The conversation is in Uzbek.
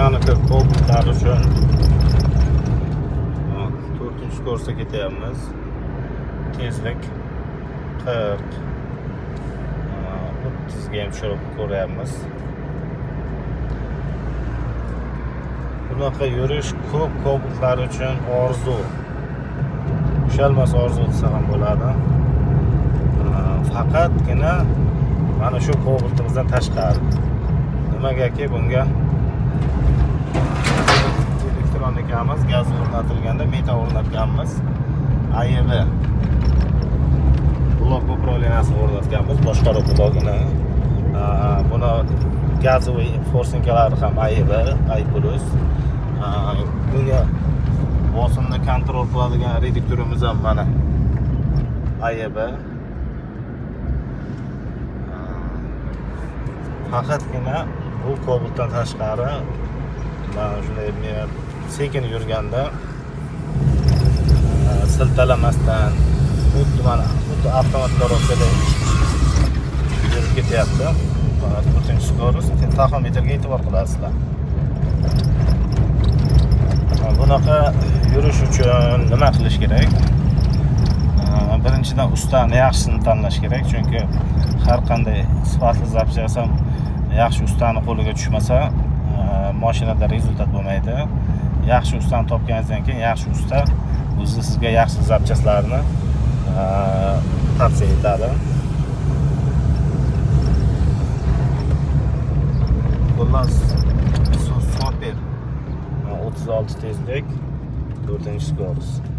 Mexanika Cobaltlar uchun to'rtinchi скорость da ketyapmiz. Tezlik 40, 30 ga ham tushirib ko'ryapmiz. Bunaqa yurish ko'p Cobaltlar uchun orzu. Ushalmas orzu desa ham bo'ladi. Faqatgina mana shu Cobaltimizdan tashqari. Nimagaki bunga elektronikamiz gaz o'rnatilganda meta o'rnatganmiz. AEB blok управления sini o'rnatganmiz, boshqaruv blogini. Buni газовый форсунка lari ham AEB, A+. Bunga bosimni контроль qiladigan reduktorimiz ham mana AEB. Faqatgina bu Cobaltdan tashqari mana shunday men sekin yurganda siltalamasdan xuddi mana xuddi avtomat коробка da yurib ketyapti. Mana to'rtinchi скорость, taxometrga e'tibor qilasizlar. Bunaqa yurish uchun nima qilish kerak? Birinchidan ustani yaxshisini tanlash kerak, chunki har qanday sifatli запчасть ham yaxshi ustani qo'liga tushmasa, mashinada результат bo'lmaydi. Yaxshi ustani topganingizdan keyin yaxshi usta o'zi sizga yaxshi запчасть larni tavsiya etadi. Xullas, super. 36 tezlik, to'rtinchi скорость.